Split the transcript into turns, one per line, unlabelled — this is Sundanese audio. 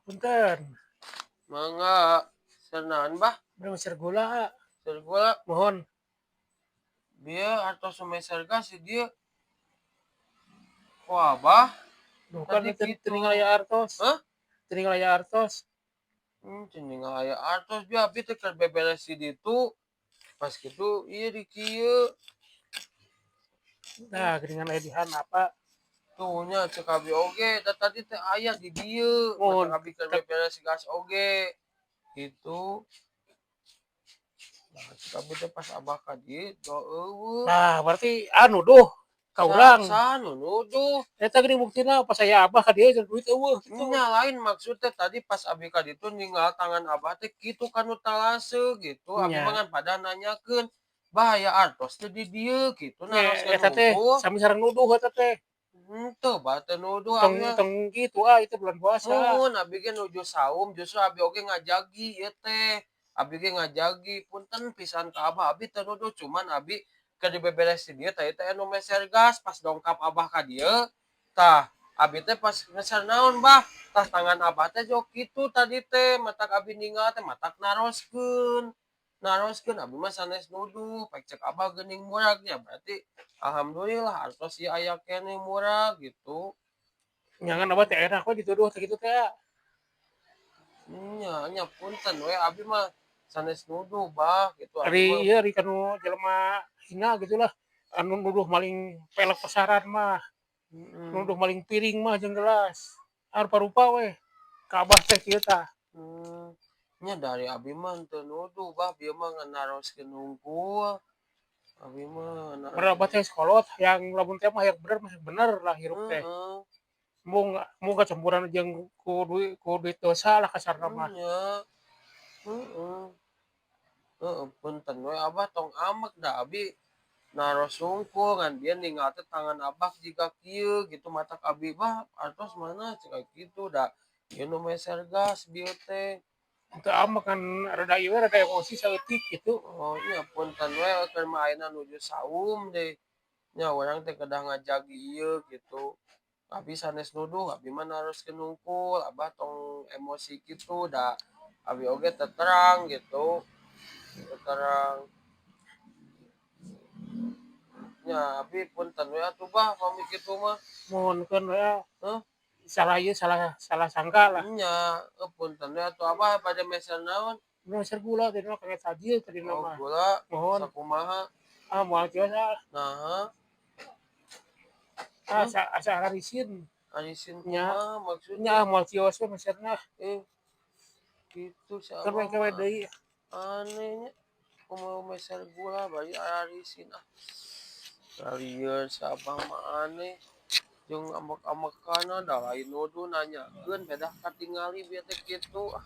Punten.
Mangga, meser naon, Bah?
Bade meser gula.
Meser gula.
Mohon.
Bieu artos nu meser gas di dieu. Ku Abah.
Duh, kan
Tadi
teu
kitu.
Teu ningal aya artos.
Hah?
Teu ningal aya artos.
Teu ningal aya artos bieu abi teh keur beberes di ditu. Pas kitu ieu di kieu.
Nah, geuningan aya di handap, Pak.
Tuh nya, cek abi oge da tadi teh aya di dieu.
Mohon.
Matak abi keur beberes gas oge. Gitu. Nah, cek abi teh pas Abah ka dieu do euweuh.
Nah, berarti anu duh ka urang.
Saha nu nuduh?
Eta geuning buktina pas aya Abah ka dieu jeung duit euweuh kitu.
Nya lain, maksud teh tadi pas abi ka ditu ninggal tangan Abah teh kitu kanu talase gitu. Abi mah ngan pada nanyakeun, "Bah, aya artos teu di dieu?" Kitu
Nya
naroskeun
eta teh
hungkul.
Sami sareng nuduh eta teh.
Henteu, Bah, teu nuduh
Tong
abi mah.
Tong kitu ah, itu bulan puasa.
Muhun, abi ge nuju saum, justru abi oge ngajagi ieu teh. Abi ge ngajagi, punten pisan ka Abah, abi teu nuduh, cuman abi keur dibeberes di dieu tadi teh anu meser gas, pas dongkap Abah ka dieu, tah abi teh pas meser naon, Bah? Tah, tangan Abah teh jok kitu tadi teh, matak abi ninggal teh matak naroskeun. Naroskeun abi mah sanes nuduh, pek cek Abah geuning murag nya berarti alhamdulillah artos ieu aya keneh murag gitu.
Nya ngan Abah teh enak we dituduh teh kitu teh.
Nya nya punten we, abi mah sanes nuduh, Bah, gitu abi
Ari
mah.
Ieu ari kanu jelema hina gitu lah, anu nuduh maling pelek pasaran mah, nuduh maling piring mah jeung gelas. Ah, rupa-rupa we ka Abah teh kieu tah.
Nya dari abi mah teu nuduh, Bah, bieu mah ngan naroskeun hungkul. Abi mah
Bener Abah
naroskeun.
Teh kolot yang lamun teh mah yang bener lah hirup teh. Embung embung kacampuran jeung ku duit dosa lah kasarna mah.
Nya. Heeh. Heeh, punten we Abah, tong ambek da abi naros hungkul, ngan bieu ninggal teh tangan Abah jiga kieu gitu, matak abi, "Bah, artos mana?" Cek kitu, da ieu nu meser gas bieu teh.
Teu ambek, kan rada ieu we, rada emosi saeutik gitu.
Oh, nya punten we, keur mah ayeuna nuju saum deui. Nya urang teh kedah ngajagi ieu gitu. Abi sanes nuduh, abi mah naroskeun hungkul, Abah tong emosi kitu da abi oge teu terang gitu. Teu terang. Nya abi punten we atuh, Bah, pami kitu mah.
Muhunkeun we.
Heuh?
Salah ieu, salah salah sangka lah.
Nya, punten we atuh. Abah bade meser naon?
Meser gula tadi mah, kaget tajil tadi
Oh,
mah.
Gula.
Mohon.
Sakumaha?
Ah, moal tiasa.
Naha?
Ah, asa asa arisin.
Arisin
Nya.
kumaha maksudna?
Nya moal tios we meserna.
Eh. Kitu si
Keur
Abah
we we
mah.
Deui.
Aneh nya. Kumaha meser gula bari arisin ah. Lieur si Abah mah, aneh. Jeung ambek-ambekanna, da lain nuduh, nanyakeun pedah katingali bieu teh kitu ah.